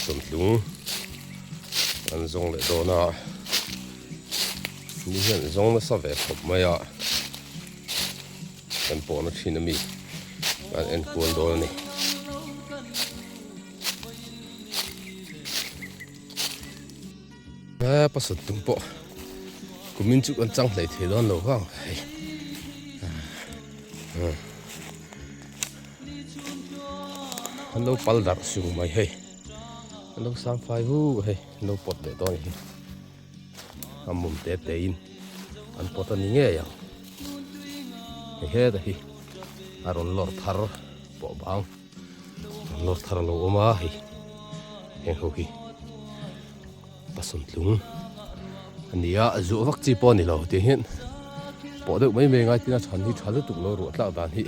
Pasawmtlung an zawng leh dawn a, ni hian zawng nasa ve khawp mai a, kan pawhna thin ami an en kual dawn a ni. He pasawmtlung pawh kumin chu kan chang hlei thei dawn lo vang hei. An lo pal darh sung mai hei an lo sang fai hu hei an lo pawt leh dawn a ni hi a mum te te in an pawt a ni ngei ang hei heta hi a rawn lawr thar pawh bang rawn lawr thar a lo awm a hei heng ho hi Pasawmtlung a ni a, zuah vak chi pawh a ni lo tih hian pawh deuh mai mai ngai tina chhan hi tha lutuk lo ruah tlak dan hi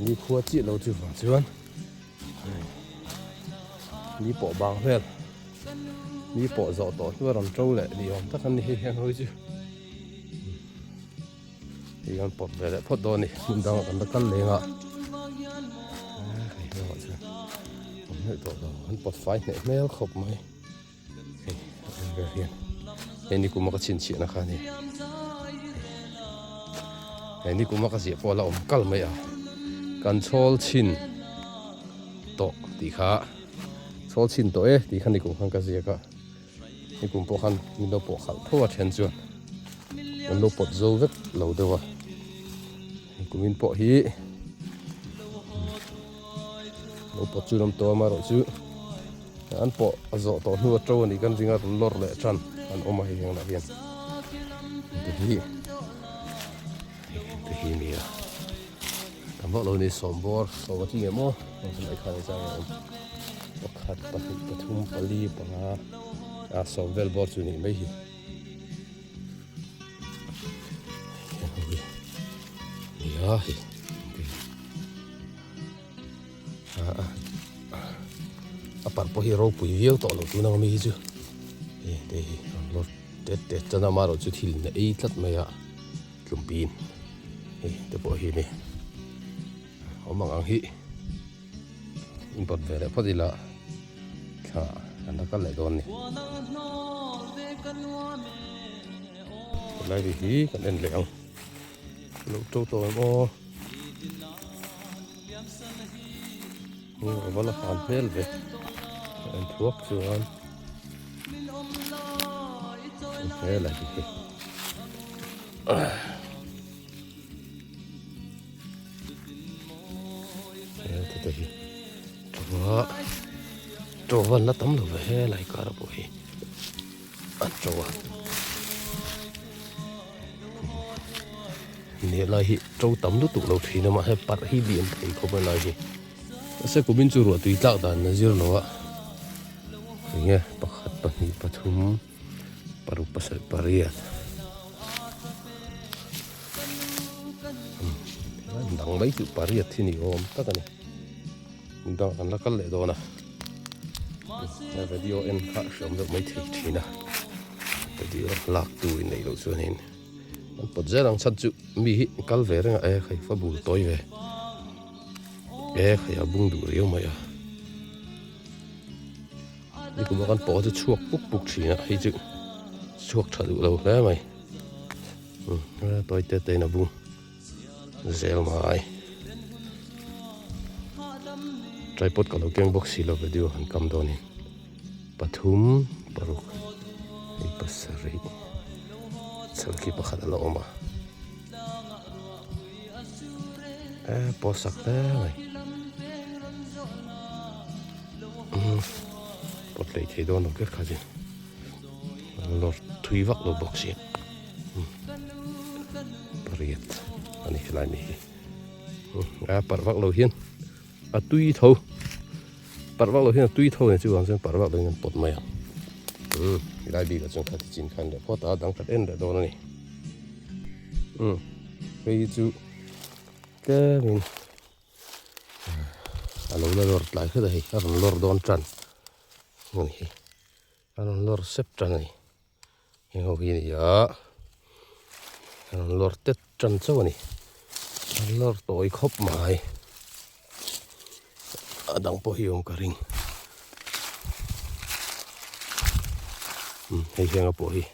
ni khua chiah lo chu vang chuan ni pawh bang vel ni pawh zawh tawh hnu a rawn to leh ni awm tak an ni hei hian hawi chu hei an pawt ve leh phawt dawn a ni hmun dangah kan la kal leng a an pawt fai hneh hmel khawp mai hei a vel hian hei ni kuma ka chhinchhiahna kha a ni hei ni kuma ka ziah pawh a la awm kal mai a kan chhawl chhin tawh tih kha chhawl chhin tawh e tih kha ni kum khan ka ziak a. Ni kum pawh khan min lo pawh khalh tho a then chuan an lo pawt zo vek lo deuh a hei kumin pawh hi lo pawt chu an awm tawh a amaherawh chu an pawh a zawh tawh hnu a to a nih kan ring a rawn lawr leh tan an awm a hei heng lah hian te hi te hi a ni a tam vak lo a ni sawmbawr sawm a tling em aw. Pakhat pahnih pathum pali panga a sawm vel bawr chu nih mai hi nia hei a parh pawh hi ropui viau tawh lo tun ang mi hi chu hei te hi an lawr tet tet chuan amaherawh chu thil in a ei tlat mai a tlumpiin hei te pawh hi a ni. Awm ang ang hi in pawt ve leh phawt ila thla an la kal leh dawn a ni. Helai hi kan en leh ang lo to tawh em aw a va la han hmel ve a en thuak chuan helai hi. Heta hi ṭawa ṭawa an la tam lo ve helai kar pawh hi an ṭawa nia lai hi ṭo tam lutuk lo ṭhin a mahse parh hi lian thei khawp a lai hi mahse kumin chu ruah tui tlak dan a zir lo a enge pakhat pahnih pathum. Paruk pasarih pariat dang mai chu pariat hi ni awm tak a ni dang an la kal leh dawn a he video en kha hriam deuh mai thei thin a video lak tu in neih loh chuanin an pawt zel ang chhan chu mi hi kal ve reng a e khai fa bul tawi ve e khai a bung duh riau mai a. Nikum a kan pawh chu chhuak puk puk thin a hei chu chhuak tha duh lo hle mai tawi te te in a bung zel mai tripod ka lo keng bawk si lo video han kam dawn in pathum paruk hei pasarih chhal khi pakhat a la awm a e pawh sak hle mai. Pawt lei thei dawn lo ber kha chu an lawr thui vak lo bawk si pariat a ni helai mi hi a parh vak lo hian a tui tho parh vak lo hian a tui tho ni chuvang chuan parh vak lo in an pawt mai ang helai bikah chuan khati chin khan leh phawt a dang khat en leh dawn a ni hei hi chu tlemin. A lo la lawr tlai hret a hei a rawn lawr dawn tan a ni hi a rawn lawr sep tan a ni heng ho hi a ni a a rawn lawr tet tan chauh a ni a lawr tawi khawp mai a dang pawh hi a awm ka ring. Umm hei hianga pawh hi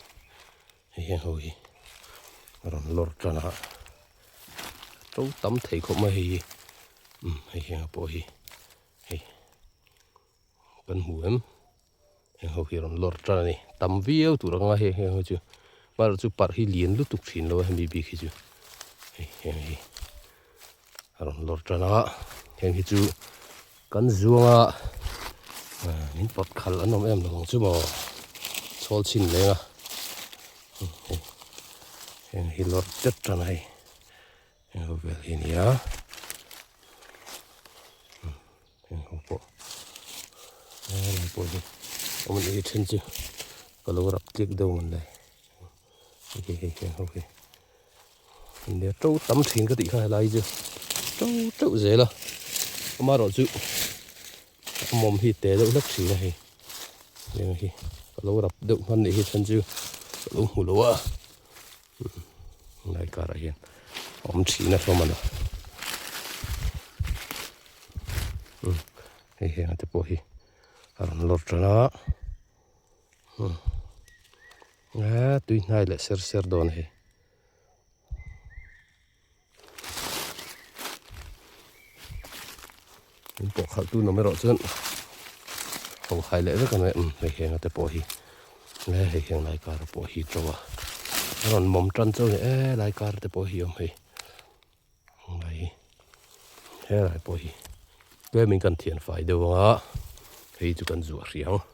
hei hiang ho hi a rawn lawr tan a to tam thei khawp mai hei hi umm hei hianga pawh hi hei kan hmu em heng ho hi a rawn lawr tan a ni tam viau tur anga heng heng ho chu amaherawh chu parh hi lian lutuk thin lo a hemi bik hi chu hei heng hi a rawn lawr tan a heng hi chu Kan zuanga min pawt khalh an awm em lo ang chu maw chhawl chhin leng a heng hi lawr tet tan a hei heng ho vel hi a ni a heng ho pawh helai pawh hi awm a nih hi then chu ka lo rap tlik deuh mawn le hei hei heng ho hi. Nia to tam thin ka tih kha helai chu to teuh zel a amaherawh chu a mawm hi te deuh hlek thin a hei heng hi ka lo rap deuh hman nih hi then chu ka lo hmu lo a helai karah hian a awm thin a hlawm a ni hei heng te pawh hi a rawn lawr tan a. A tui hnai leh ser ser dawn a hei. In pawh khalh tu nawm erawh chuan ho hai leh vek a ni umm hei heng te pawh hi e hei heng lai kar pawh hi to a a rawn mawm tan chauh a ni e lai kar te pawh hi a awm hei lai hi helai pawh hi tlemin kan thian fai deuh ang a hei chu kan zuah hrih ang.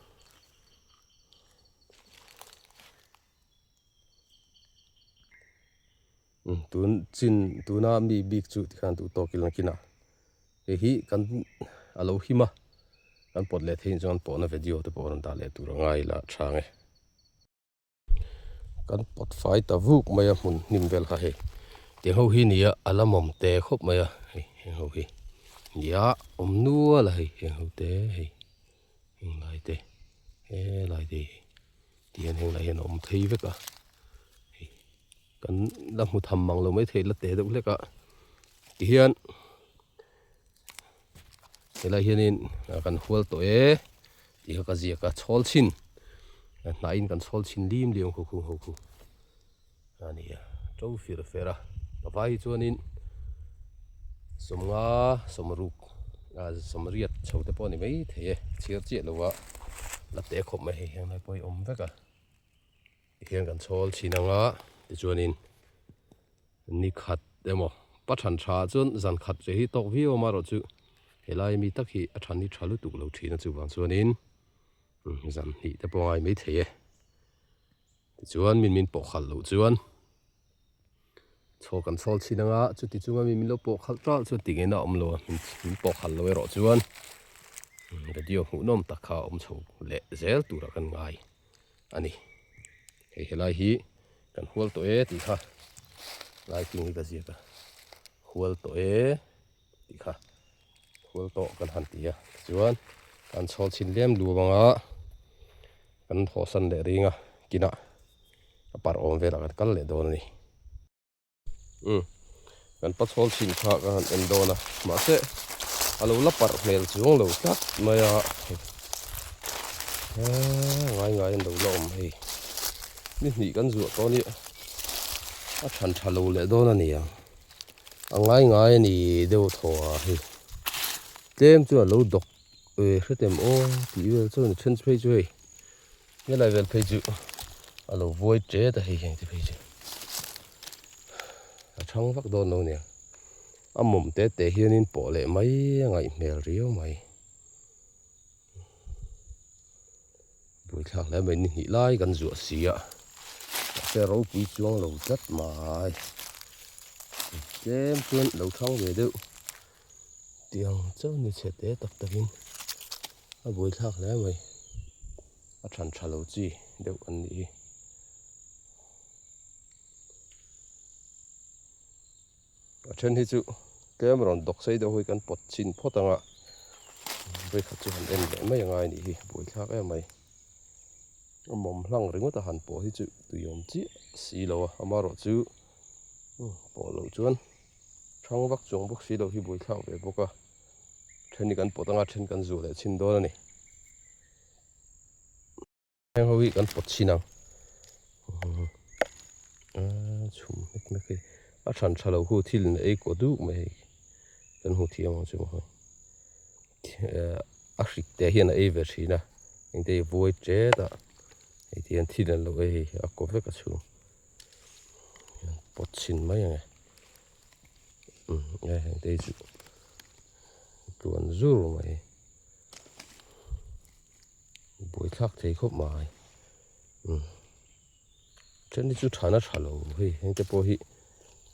Tun chin tuna mi bik chu tikhan duh tawk ila nakinah hei hi kan a lo him a kan pawt leh theih chuan pawhna video te pawh rawn dah leh tur a ngai ila tha ang e. Kan pawt fai ta vuk mai a hmun hnim vel kha hei tiang ho hi nia a la mawm te khawp mai a hei heng ho hi nia awm nual a hei heng ho te hei heng lai te helai te hi tihian heng lai hian a awm phei vek a hei kan la hmu tham mang lo maithei la te deuh hlek a tihian helai hianin kan hual tawh e tih kha ka ziak a chhawl chhin hnaihin kan chhawl chhin lim liam kho khu ho khu a ni a to fir fer a ka vai hi chuanin sawmnga sawmruk a sawmriat chho te pawh a ni mai thei e chhiar chiah lo a la te khawp mai hei heng lai pawh hi a awm vek a tihian kan chhawl chhin ang a tichuanin Ni khat emaw pa than tha chuan zan khat che hi tawk viau a marawh chu helai mi tak hi a than hi tha lutuk lo thin a chuvang chuanin zan hnih te pawh a ngai mai thei e. Tichuan min min pawh khalh loh chuan chhaw kan chhawl chhin anga chuti chunga mi min lo pawh khalh tal chuan ti ngei na a awm lo a min pawh khalh lo erawh chuan radio hmuhnawm tak kha a awm chho leh zel turah kan ngai a ni. Hei helai hi kan hual tawh e tih kha lai king hi ka ziak a hual tawh e tih kha hual tawh kan han ti a tichuan kan chhawl chhin lem lu anga kan thawhsan leh ring a kinah a parh awm velah kan kal leh dawn a ni. Umm kan pachawl chhin kha ka han en dawn a mahse a lo la parh hmel chuang lo tlat mai a eee ngai ngai an lo la awm hei ni hnih kan zuah tawh a nia a than tha lo leh dawn a ni ang a ngai ngai a ni deuh thaw a hei tlem chuan a lo dawk eh hretem aw tih vel chuan a then phei chu hei. Helai vel phei chu a lo vuai ṭet a hei heng te phei chu a ṭhang vak dawn lo nia a mawm te te hianin pawh leh mai a ngaih hmel riau mai buaithlak hle mai ni hnih lai kan zuah si a mahse ropui chuang lo tlat mai tlem chuan lo ṭhang ve deuh tiang chauh ni chhe te tak takin. A buaithlak hle mai a than tha lo chi deuh an nih hi. A then hi chu tlem rawn dawk sei deuh hi kan pawt chhin phawt ang a vawikhat chu han en leh mai angai nih hi buaithlak em mai. A mawm hlang ringawt a han pawh hi chu tui awm chiah si lo a amaherawh chu pawh loh chuan thang vak chuang bawk si lo hi buaithlak ve bawk a. Then hi kan pawt anga then kan zuah leh chhin dawn a ni. Heng ho hi kan pawt chhin ang chhum hmek hmek hei a than tha lo hu thil in ei kaw duk mai hei kan hmu thiam ang chu maw a hrik te hian a ei ve thin a engte hi vuai tet a hei ti hian thil an lo ei hei a kaw vek a chhung pawt chhin mai ang e heng te hi chu tluan zur mai. Buaithlak thei khawp mai umm then hi chu tha na tha lo hei heng te pawh hi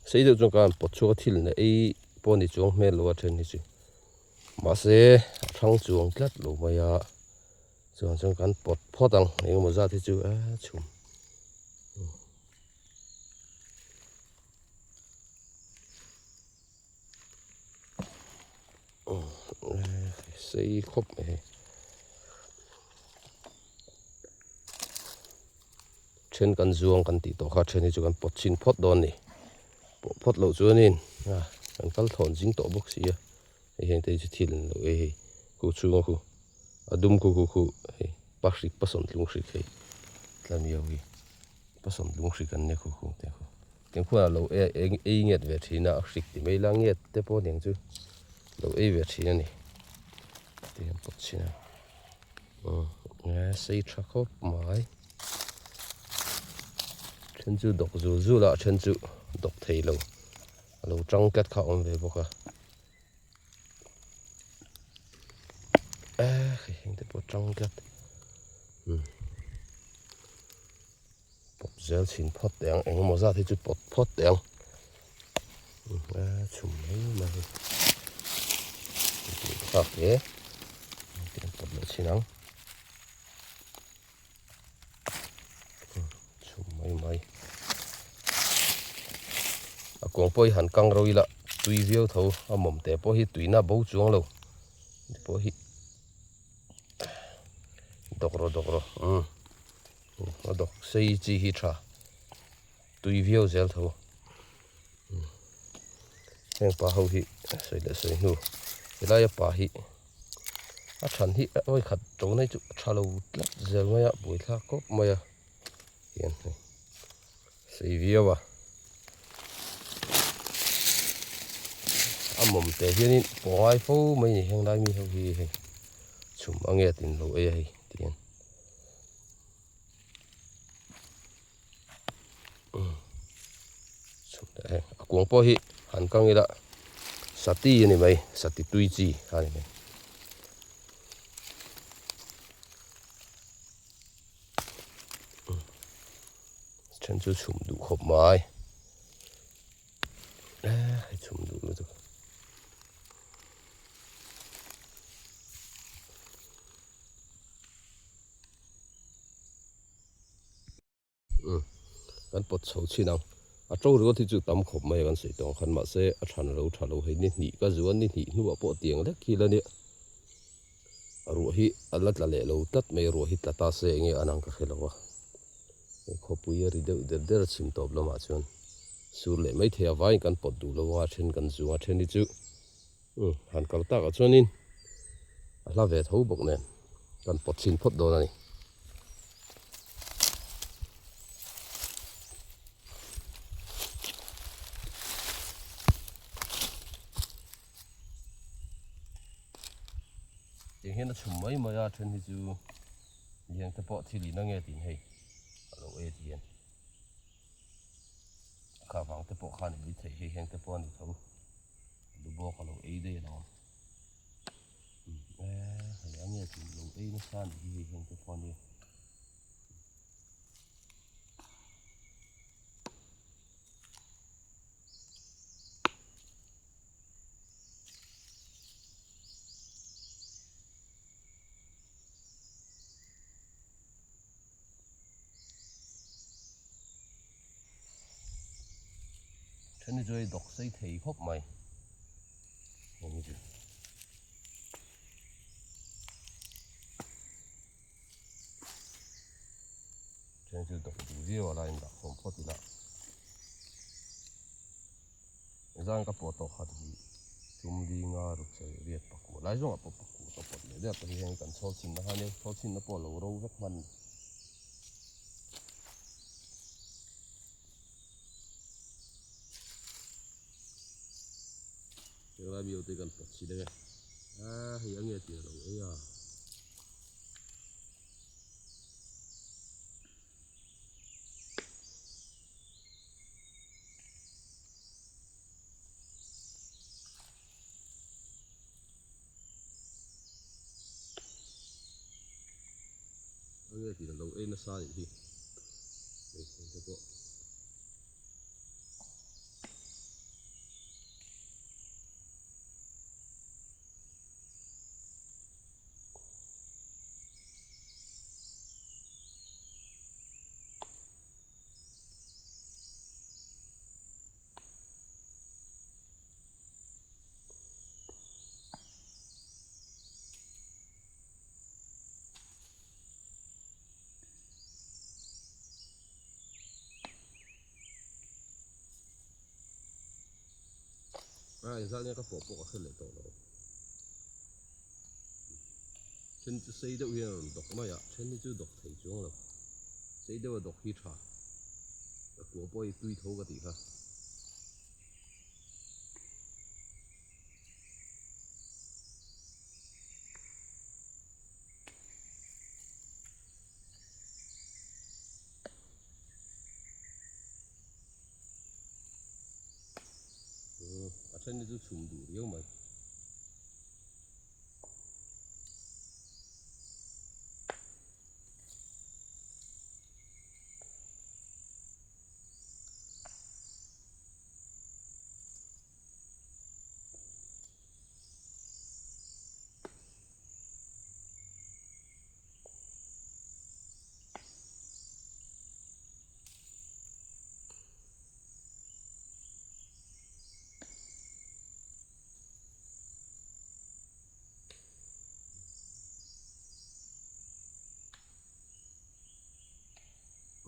sei deuh chuan ka han pawt chhuak a thil na ei pawh ni chuang hmel lo a then hi chu mahse a thang chuang tlat lo mai a chuan chuan kan pawt phawt ang engemaw zat hi chu a chhum. Sei khawp mai hei then kan zuang kan tih tawh kha then hi chu kan pawt chhin phawt dawn a ni pawh phawt loh chuanin a kan kal thawn zing tawh bawk si a hei heng te hi chu thil an lo ei hei khu chhunga khu a dum khu khu khu hei pa hrik pa sawmtlung hrik hei tlamiau hi pa sawmtlung hrik an nia khu khu te khu. Engkhuan a lo ei nget ve thin a, a hrik ti mai la nget te pawh aniang chu lo ei ve thin a ni tih hian pawt chhin a umm sei tha khawp mai then chu dawk zul zul a then chu dawk thei lo a lo tang tlat kha a awm ve bawk a eh heng te pawh tang tlat umm. Pawt zel chhin phawt teh ang engemaw zat hi chu pawt phawt teh ang a chhum mai mai hi thlak hle pawt leh chhin ang chhum mai mai a kawng pawh hi han kang ro ila tui viau tho a mawm te pawh hi tuina bo chuang lo pawh hi dawk rawh dawk rawh umm. A dawk sei chi hi tha tui viau zel tho heng pa ho hi sawi leh sawi hnu helaia pa hi a than hi a awi khat to na hi chu a tha lo tlat zel mai a buaithlak khawp mai a hian hei sei viau a a mawm te hianin pawngai fo mai a ni heng lai mi ho hi hei chhum a nge tin lo ei a hei tihian. A kuang pawh hi han kang ila sati a ni mai sati tui chi a ni mai. Then chu chhum duh khawp mai hei chhum duh lutuk. Umm kan pawt chho chhin ang a to ringawt hi chu tam khawp mai a kan sawi tawh ang khan mahse a than lo tha lo hei ni hnih ka zuan ni hnih hnuah pawh tiang lek hi la nia a ruah hi a la tla leh lo tlat mai a ruah hi tla ta se enge an ang ka hre lo a hei khawpui a ri deuh der der a chhim tawp lamah chuan sur leh mai thei a vaiin kan pawt duh lo a then kan zuang a then hi chu. Umm han kal takah chuanin a hla ve tho bawk nen kan pawt chhin phawt dawn a ni. Tiang hian a chhum mai mai a then hi chu liang te pawh thil in a nge tin hei a lo e ti hian kha vang te pawh khan i thei hei heng te pawh a ni tho. Lu bawk a lo ei daih alawm eh hei a nge tih lo ei nasa a nih hi hei heng te pawh a nia. Then hi chu hei dawk sei thei khawp mai heng hi chu. Then chu dawk duh viau a la in dah khawm phawt ila. Zan ka pawh tawh khat hi tum linga ruk sarih riat pakua lai zawngah pawh pakua ka pawt leh der ta hi heng kan chhawl chhinna kha nia chhawl chhinna pawh a lo ro vek hman. Helai mi ho te kan pawt chhin ange. Aa hei ange tih a lo ei a. Ange tih a lo ei nasa anih hi. Hei te pawh. A engzah nge ka pawh pawh ka hre leh tawh lo. Then chu sei deuh hian a rawn dawk mai a, then hi chu dawk thei chuang lo. Sei deuha dawk hi tha. Ka kua pawh hi tui tho ka tih kha. A then hi chu chhum duh riau mai.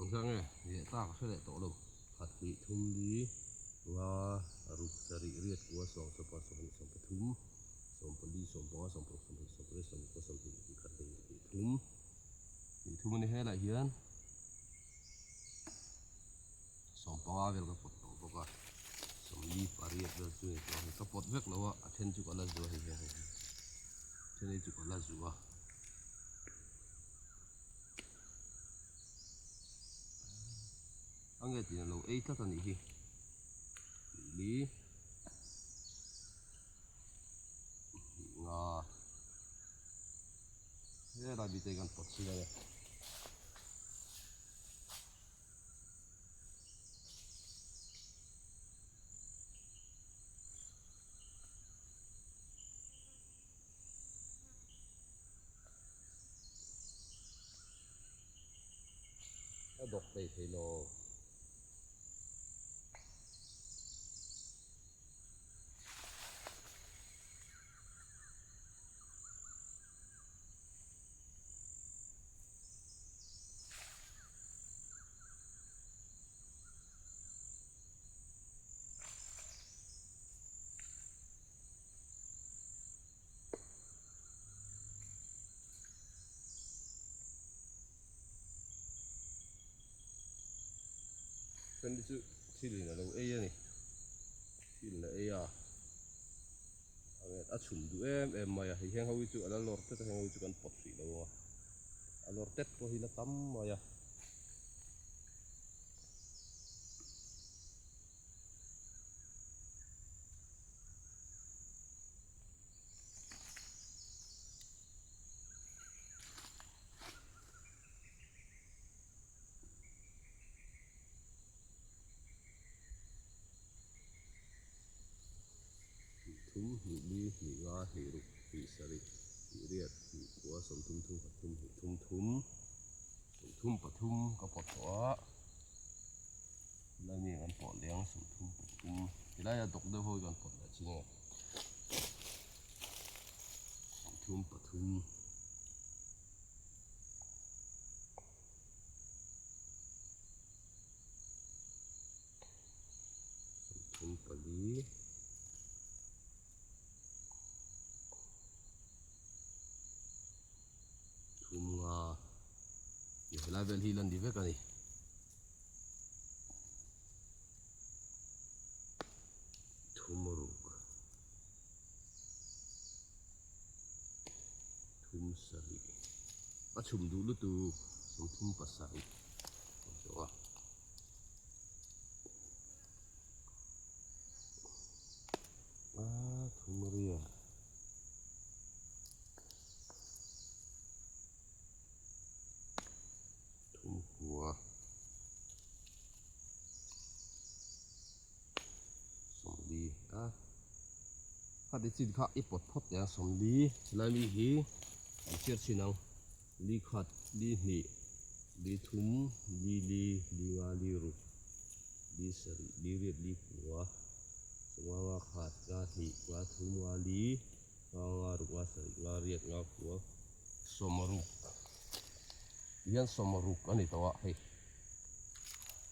Engzah nge leh ta ka hre leh tawh lo. Khat hnih thum li nga ruk sarih riat kua sawm sawpa sawmhnih sawmpathum sawmpali sawmpanga sawmparuk sawmhnih sawmpariat sawmpakua sawmhnih hnih khat hnih hnih thum hnih thum a ni helaiah hian sawmpanga vel ka pawt tawh bawk a sawmli pariat vel chu ni tawh a ka pawt vek lo a a then chu ka la zu a hei hian hei then hi chu ka la zu a. A nge tin a lo ei tlat a nih hi li nga helai bite kan pawt chhin ang e. A dawk thei thei lo. Then te chu thil in a lo ei a ni thil in a ei a a chhum duh em em mai a hei heng ho hi chu a la lawr tlat a heng ho hi chu kan pawt hrih lo ang a a lawr tet pawh hi la tam mai a. Thum hnih li hnih nga hnih ruk hnih sarih hnih riat hnih kua sawmthum thum khat thum hnih thum thum sawmthum pathum ka pawt tawh a helai mi an pawh leng sawmthum pathum helai a dawk deuh ho hi kan pawt leh chin a ni sawmthum pathum. Sawmthum pali. Thum nga. Helai vel hi lan ni vek a ni. Thum ruk. Thum sarih a chhum duh lutuk 37 a zawh a. A thum riat. Thum kua. 40 a khati chin kha i pawt phawt teh a 40 chulai mi hi an chhiar chhin ang li khat li hnih li thum li li li nga li ruk li sarih li riat li kua sawma nga khat nga hnih nga thum nga li nga nga ruk nga sarih nga riat nga kua sawma ruk tihian sawma ruk a ni tawh a hei.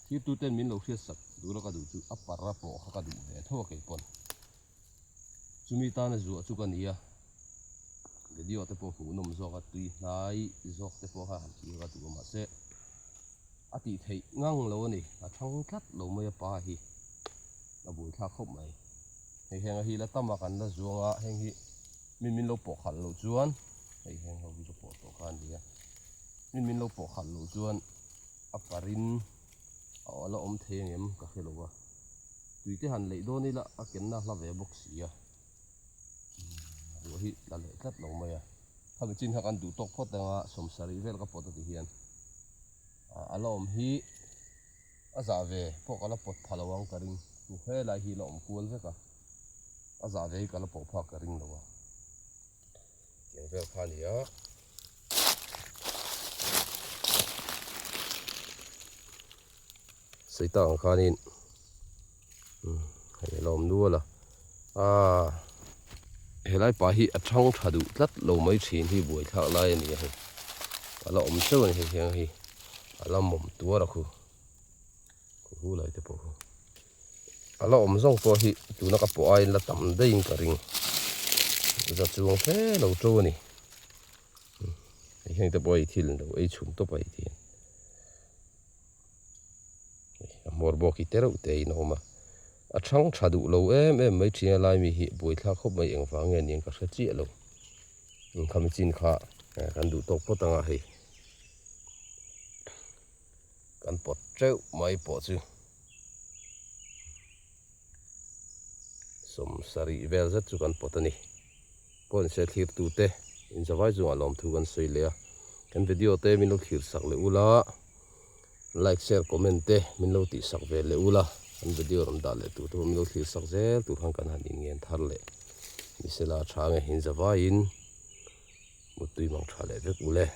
Thirtu ten min lo hriat sak tura ka duh chu a para pawh kha ka duh ve tho a kei pawn. Chumi tana zuah chu ka ni a, video te pawh hmuhnawm zawk a tui hnai zawk te pawh kha han tih kha ka duh a mahse a tih theih ngang lo a ni, a thang tlat lo mai a pa hi a buaithlak khawp mai. Hei heng a hi la tam a kan la zuang a, heng hi mi min lo pawh khalh loh chuan hei heng ho hi ka pawh tawh kha a ni a, mi min lo pawh khalh loh chuan. A parin a aw la awm thei ang em ka hre lo a, tui te han leih dawn ila a kenna hla ve bawk si a, ruah hi tla leh tlat lo mai a, khami chin kha kan duh tawk phawt ang a, 70 vel ka pawt a ti hian a la awm hi a zah ve pawh ka la pawt pha lo ang ka ring, chu helai hi la awm kual vek a, a zah ve hi ka la pawh phak ka ring lo a. Tiang vel kha a ni a. Sawi tak ang khanin hei a lo awm nual a. Aaa helai pa hi a thang tha duh tlat lo mai thin hi buaithlak lai a ni a hei. A la awm teuh a ni hei hian hei a la mawm tuar a khu. Khu hu lai te pawh khu. A la awm zawng pawh hi tuna ka pawh aiin la tam daihin ka ring. Za chuang fe lo to a ni. Hei heng te pawh hei thil lo ei chhum tawp a hei ti hian. A hmawr bawk hi te reuh te in a awm a. A thang tha duh lo em em mai thin a lai mi hi buaithlak khawp mai engvang nge aniang ka hre chiah lo. Khami chin kha kan duh tawk phawt anga hei. Kan pawt teuh mai pawh chu 70 vel zet chu kan pawt a ni. Pawn se thlirtute inzavai chungah lawmthu kan sawi leh a, kan video te min lo thlir sak leh ula, like share comment te min lo tih sak ve leh ula, kan video rawn dah leh tur te pawh min lo thlir sak zel tur khan kan han inngen thar leh ni sela tha nge inzavaiin muttui mang tha leh vek ule.